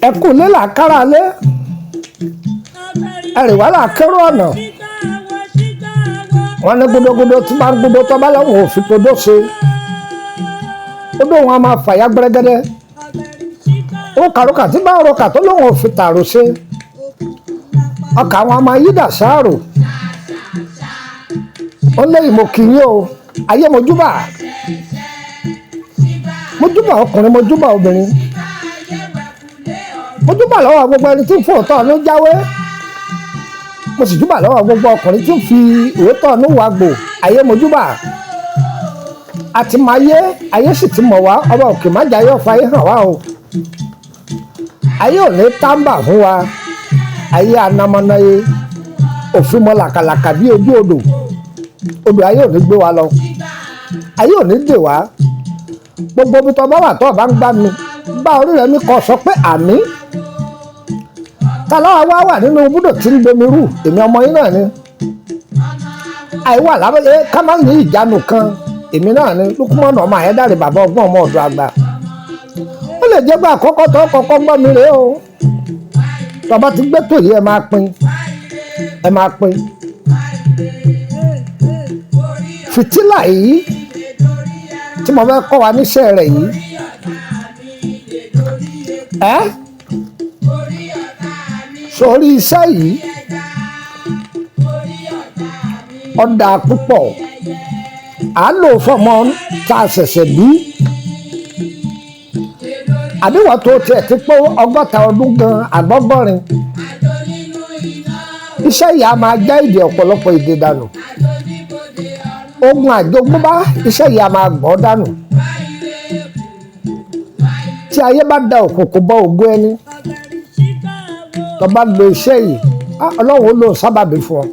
Ẹ kú ilé làákàrà lé, ẹrì wà láàkérò ọ̀nà. Wọn ní gbódógbódó tí bá ń gbódó tó bá lọ́wọ́ òfin tó dó ṣe odó wọn a máa fàyà gbẹrẹgẹdẹ. Òkàròkà tí bá ń rọkà tó lóun òfin tààrò ṣe, ọkà wọn a máa yí dà sáàrò. Ó lé ìmọ̀ kì í yín o. Ayé, mojúbà, mojúbà ọkùnrin, mojúbà obìnrin, mojúbà lọ́wọ́ gbogbo ẹni tí ń fò tọ́ ọ̀nù jáwé. Mo sì júbà lọ́wọ́ gbogbo ọkùnrin tí ń fi òótọ́ ọ̀nù wà gbò. Ayé, mojúbà. Àti máa yé ayé sì ti mọ̀ wá. Ọba òkè májà yóò fa ayé hàn wá o. Ayé ò ní tábà fún wa. Ayé anamọ́náyé òfin mọ́ làkàlàkà bí ojú odò. Odò ayé ò ní gbé wa lọ, ayé ò ní dè wá. Gbogbo ibi tó bá wà, tó bá ń gbá mi bá orí rẹ mi kọ, sọ pé àmín. Ta lọ́wọ́ wá wà nínú búdò tí ń gbomi rú? Èmi ọmọ yín náà ni. Àìwà lábẹ́lẹ́ ká má ní ìjánu kan. Èmi náà ni Lukumọ́nù ọmọ Àyẹ́dàrẹ́, bàbá ọgbọ́n, ọmọ ọ̀dọ̀ àgbà. Ó lè jẹ́ pé àkọ́kọ́ tó kọ́kọ́ gbọ́ mi rèé o. Tó bá ti gbé tò yìí, ẹ máa pín, ẹ máa pín. Fìtílà yìí tí mo fẹ́ kọ́ wa níṣẹ́ rẹ̀ yìí, ẹ́ sórí iṣẹ́ yìí, ọ̀dà púpọ̀. À ń lò fọmọ tá a ṣẹ̀ṣẹ̀ bí, àbíwọ̀ tó tiẹ̀ ti pé 60 ọdún gan àgbọ́gọ́rin. Iṣẹ́ yìí a máa já ìdè, ọ̀pọ̀lọpọ̀ ìdè dànù. Ogun àjogúnbá, iṣẹ́ yìí a máa gbọ́ dànù. Tí ayé bá da òkùnkùn bọ ògo ẹni, tó bá lo iṣẹ́ yìí, Ọlọ́run ó lò sábàbí fún ọ.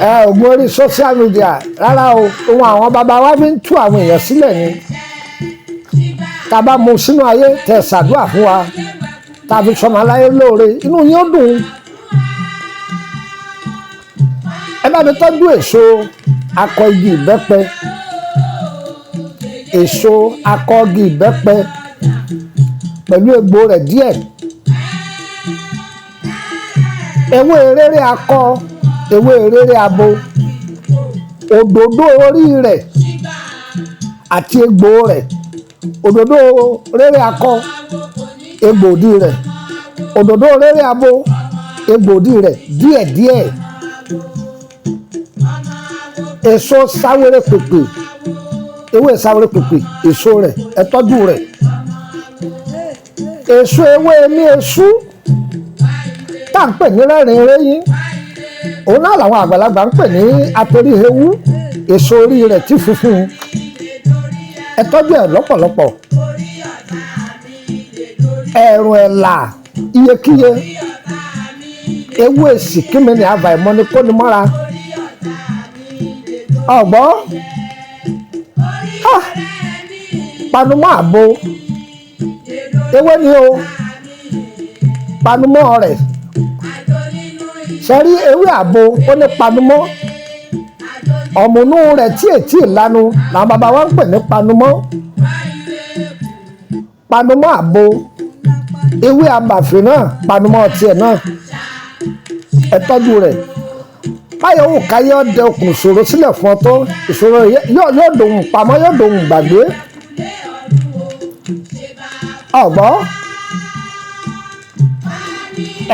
Ẹ ògùn orí social media rárá o. Ohun àwọn bàbá wa fi ń tú àwọn èèyàn sílẹ̀ ni. Tá a bá mú sínú ayé, tẹ̀ ṣàdúrà fún wa, tá a fi sọmọ aláyé lóore, inú yín ó dùn. Ẹ bá mi tọ́jú èso akọ igi ìbẹ́pẹ, èso akọ igi ìbẹ́pẹ pẹ̀lú egbò rẹ̀ díẹ̀, ewé rere akọ, ewé rere abo, òdòdó orí rẹ̀ àti egbò rẹ̀. Òdòdó rere akọ, egbòdì rẹ̀, òdòdó rere abo, egbòdì rẹ̀ díẹ̀díẹ̀, èso sáwéré pèpè, ewé sáwéré pèpè, èso rẹ̀, ẹ tọ́jú rẹ̀. Èso ewé ní esú tá à ń pè ní rẹ́rìn rẹ́yìn, òun náà làwọn àgbàlagbà ń pè ní atoríhewú. Èso orí rẹ̀ tí funfun, ẹ tọ́jú ẹ̀ lọ́pọ̀lọpọ̀. Ẹ̀rùn ẹ̀là iyekíye, ewé sìkími ní àbàìmọ́ ni kó ni mọ́ra ọ̀gbọ́. Panumọ́ àbo ewé ni o, panumọ́ rẹ̀ sẹ́rí. Ewé àbo ó ní panumọ́. Ọ̀mùnú rẹ̀ tí ètí ìlanu làwọn bàbá wa ń pè ní panumọ́. Panumọ́ àbo, ewé abàfẹ́ náà, panumọ́ tiẹ̀ náà, ẹ tọ́jú rẹ̀. Báyọ̀ wò káyọ̀ ọdẹ okùn ìṣòro sílẹ̀ fún ọ tó ìṣòro yóò dòun pamọ́, yóò dòun gbàgbé. Ọ̀gbọ́,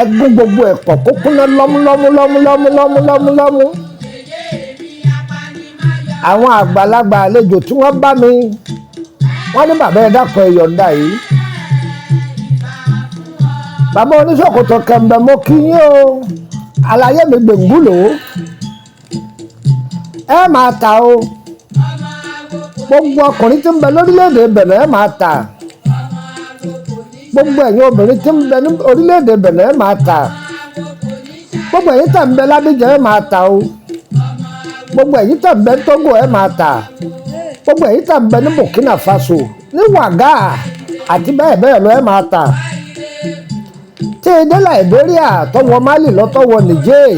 ẹgún gbogbo ẹ̀pọ̀ kó kúnná lọ́mú lọ́mú lọ́mú lọ́mú lọ́mú lọ́mú. Àwọn àgbàlagbà àlejò tí wọ́n bá mi, wọ́n ní, "Bàbá, ẹ dákun, ẹ yọ̀ǹda yìí." Bàbá oníṣòkòtò kẹ̀mbẹ̀, mo kí yín o. Àlàyé mi gbèǹgúlò, ẹ máa ta o. Gbogbo ọkùnrin tí ń bẹ lórílẹ̀‐èdè Bẹ̀nẹ̀, ẹ máa ta. Gbogbo ẹ̀yin obìnrin tí ń bẹ ní orílẹ̀‐èdè Bẹ̀nẹ̀, ẹ máa ta. Gbogbo ẹ̀yin tẹ̀ ń bẹ lábíjà, ẹ máa ta o. Gbogbo ẹ̀yin tẹ̀ ń bẹ Tógò, ẹ máa ta. Gbogbo ẹ̀yin tẹ̀ ń bẹ ní Burkina Faso, ní Wàgá àti bẹ́ẹ̀ bẹ́ẹ̀ lọ, ẹ máa ta. Tí ẹ dé Liberia, tọwọ́ Mali lọ, tọwọ́ Niger,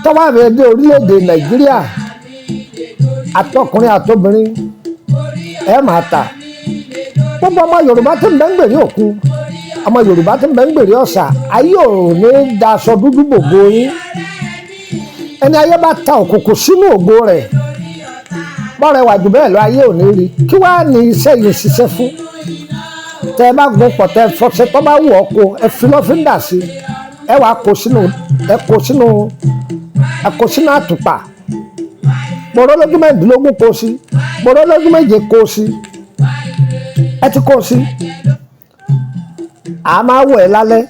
tọwọ́ àmì ẹdẹ orílẹ̀-èdè Nàìjíríà, àtọkùnrin àtobìnrin, ẹ máa ta. Gbogbo ọmọ Yorùbá tí ń bẹ ń gbèrè òkun, ọmọ Yorùbá tí ń bẹ ń gbèrè ọ̀sà, ayé ò ní daṣọ dúdú gbogbo yín. Ẹni ayé bá ta òkùnkùn sínú ògo rẹ̀, bọ́rẹ̀ wà jù bẹ́ẹ̀ lọ, ayé ò ní rí. Kí wàá ní iṣẹ́ yìí ṣiṣẹ́ fún? Tẹ ẹ bá gun pọ̀, tẹ ẹ fọṣẹ tó bá wù ọ́ kó ẹ fi lọ́fíńdà sí, ẹ wàá kó sínú, ẹ kó sínú àtùpà. Gbọ́dọ̀ lójú 16 kó sí, gbọ́dọ̀ lójú 7 kó sí, ẹ ti kó sí. A máa wẹ̀ lálẹ́.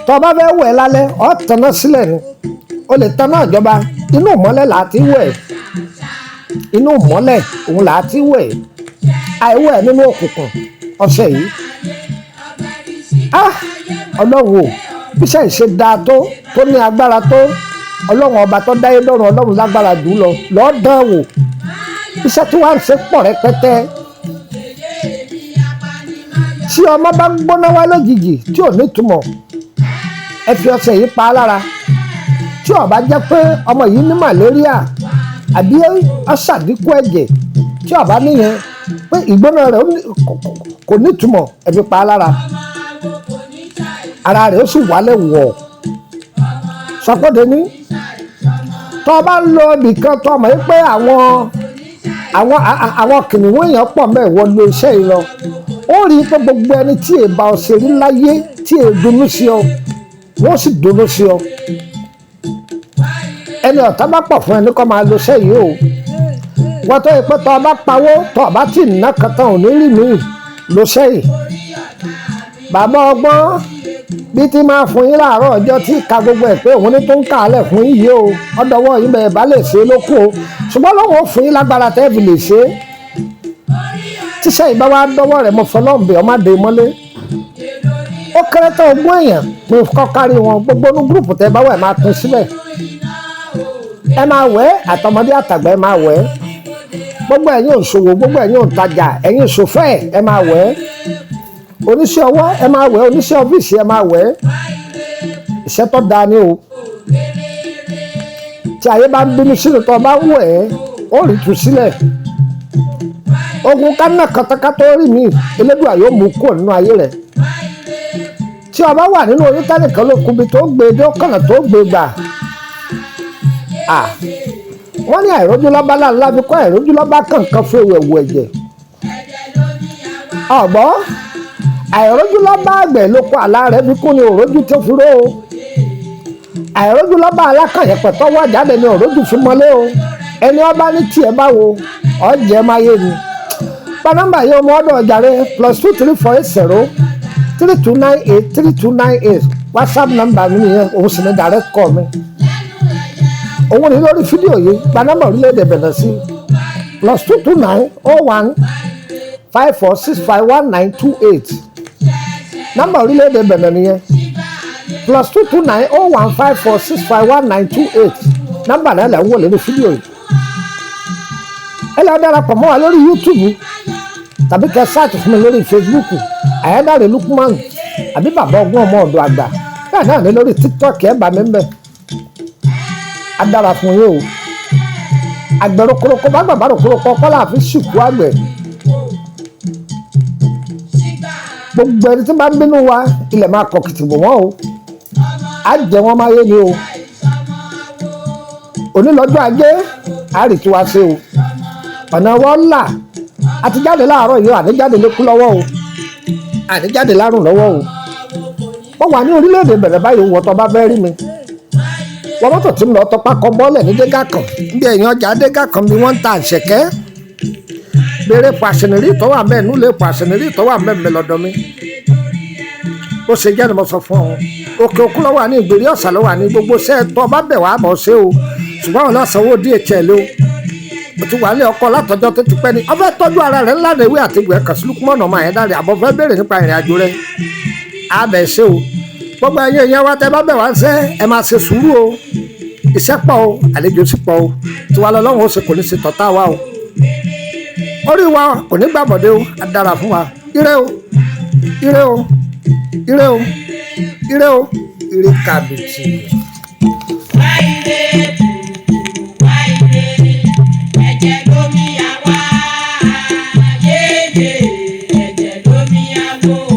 Tó bá fẹ́ wẹ̀ lálẹ́, ọ̀ tanná sílẹ̀ ni. O lè tanná ìjọba. Inú ìmọ́lẹ̀ là á ti wẹ̀. Inú ìmọ́lẹ̀ òun là á ti wẹ̀, àìwẹ̀ nínú òkùnkùn. Ọṣẹ yìí, ah, Ọlọ́run o! Bíṣẹ́ ìṣe dáa tó, tó ní agbára tó, Ọlọ́run ọba tó dáyé lọ́run, Ọlọ́run lágbára jù lọ. Lọ́ọ́ dán wò. Iṣẹ́ tí wàá ń ṣe pọ̀ rẹpẹtẹ. Tí ọmọ bá ń gbóná wá lójijì tí ò ní túmọ̀, ẹ fi ọṣẹ yìí pa á lára. Tí ó bá jẹ́ pé ọmọ yìí ní malaria àbí ọ̀ṣàdínkù ẹ̀jẹ̀, tí ó bá níyẹn pé ìgbóná rẹ̀ kò ní túmọ̀, ẹ fi pa á lára, ara rẹ̀ ó sì wálẹ̀ wọ̀. Sọpọ́dé ní tó o bá ń lọ ibìkan tó o mọ̀ pé àwọn kìnìún èèyàn pọ̀ mẹ́, ìwọ lo iṣẹ́ yìí lọ, ó rí i pé gbogbo ẹni tí èèbà ọ̀sẹ̀ rí láyé tí èè dunnú sí ọ, wọ́n sì dunnú sí ọ. Ẹni ọ̀tá bá pọ̀ fún ẹni kọ́ máa lo iṣẹ́ yìí o. Wọ́n tó yẹ pé tó o bá pawó, tó o bá tì ná kankan, ò ní rí mi lo iṣẹ́ yìí. Bàbá ọgbọ́n bí tí máa fún yín láàárọ̀ ọjọ́ tí ka gbogbo ẹ̀ pé òun ní tó ń kà á lẹ̀ fún yín yìí o. Ọ̀dọ̀wọ́ yín bẹ̀rẹ̀ bá lè ṣe é lóko o, ṣùgbọ́n lọ́wọ́ ó fún yín lágbára tẹ́ fi lè ṣe é. Tíṣẹ́ ìbá wa dọ́wọ́ rẹ̀, mo fọlọ́ǹbẹ̀ ọmọ àdé mọ́lé. Ó kéré tán 20 èèyàn pé kọ́ kárí wọn. Gbogbo inú group tẹ́ bá wà, ẹ̀ máa pín síbẹ̀. Ẹ máa wẹ̀, àtọmọdé àtàgbà, ẹ máa wẹ̀. Gbogbo ẹ̀yin òṣòwò, gbogbo ẹ̀yin òǹtajà, ẹ̀yin òṣòfẹ́, ẹ máa wẹ̀. Oníṣẹ́ ọwọ́, ẹ máa wẹ̀. Oníṣẹ́ ọ́fíìsì, ẹ máa wẹ̀. Iṣẹ́ tó dáa ni o. Tí ayé bá ń bínú sínú, tó bá ń wẹ̀ ẹ́, ó rí tu sílẹ̀. Ogun kánà kàtàkàtà rí mi, Elédùà yóò mú kúrò nínú ayé rẹ̀. Tí o bá wà nínú oyún, tánìkan ló kubi tó gbé dé kànà tó gbé gbà à. Wọ́n ní àìrójú lọ́ba láńlá fi kọ́, àìrójú lọ́ba kankan fún ewu ẹ̀wù ẹ̀jẹ̀ ọ̀gbọ́. Àìrójú lọ́ba àgbẹ̀ ló kó àlá rẹ̀ fi kún ní òrójú tó fi ró o. Àìrójú lọ́ba alákànyẹ̀pẹ̀ tọ́wọ́ jáde ní òrójú fi mọ́lé o. Ẹni ọba ní tiẹ̀ báwo ọ̀jẹ̀ máa yé ni. Pa nọ́mbà yìí, ọmọ ọdọ̀ ọ̀jàre: +234 803 298 3298. WhatsApp nọ́mbà mi nìyẹn, òun sì ní direct call mi, òun ní lórí fídíò yìí. Gba nọ́mbà orílẹ̀-èdè Benin sí: +229 01 54 65 19 28. Nọ́mbà orílẹ̀-èdè Benin nìyẹn, +229 01 54 65 19 28. Nọ́mbà náà lẹ̀ ń wò lórí fídíò yìí. Ẹ lọ darapọ̀ mọ́ wa lórí YouTube tàbí kẹ́ search fún mi lórí Facebook, Àyádáre Lukman àbí Bàbá Ọgbọ́n Ọmọ Ọ̀dọ̀ Àgbà. Bẹ́ẹ̀ náà ní lórí TikTok, ẹ̀ bá mi ń bẹ̀. Á dára fún yín o. Àgbẹ̀rù koroko bá gbàgbà koroko kọ́lá àfi sìnkú àgbẹ̀. Gbogbo ẹni tí bá ń bínú wa, ilẹ̀ máa kọ̀ kìtìbò wọ́n o. Á jẹ wọ́n máa yé ni o. Òní lọ́jọ́ ajé, á rì tí wá sí o. Ọ̀nà wọn là àti jáde láàárọ̀ yìí. Àní jáde lékú lọ́wọ́ o, àní jáde lárùn lọ́wọ́ o. Wọ́n wà ní orílẹ̀-èdè bẹ̀rẹ̀ báyìí. Wọ́n tó bá fẹ́ rí mi, wọ́n mọ́tò tí ń lọ tọpá kọ bọ́ọ̀lẹ̀ ní dégà kan níbi ẹ̀yìn ọjà dégà kan bí wọ́n ń ta àṣẹkẹ́. Béèrè pàṣẹnìrì tó wà mẹ́ẹ̀ núlẹ̀, pàṣẹnìrì tó wà mẹ́ẹ̀ lọ́dọ̀ mi. Bó ṣe jẹ́ ni mo sọ fún ọ. Òkè òkun ló wà ní ìgbèrí ọ̀sà ló wà ní gbogbo iṣẹ́ tó bá bẹ̀ wá bọ̀ ṣe o. Ṣùgbọ́n àwọn náà sanwó DHL o. O ti wà ní ọkọ látọjọ́ tó ti pẹ́ ni ọ fẹ́ tọ́jú ara rẹ̀ ńlá ìwé àti ìwé kàn sí Lukman ọmọ Àyádáre, àbọ̀ fẹ́ béèrè nípa ìrìn àjò rẹ̀, abẹ̀ ṣe o. Gbogbo ẹ̀yin èèyàn wa, tẹ́ bá bẹ̀ wá ń ṣẹ́, ẹ máa ṣe sùúrù o. Iṣẹ́ pọ̀ o, àlejò sì pọ̀ o. Tiwa lọ́lọ́run ó ṣe, kò ní ṣe tọ̀tá wa o. Orí wa kò ní gbàbọ̀dé o. Á dára fún wa. Ire o, ire o, ire o, ire o, ire kàbìtì. Wáyé kùrùkùrù wáyé, ẹ̀jẹ̀ lómi àwa yéyé. Ariwo.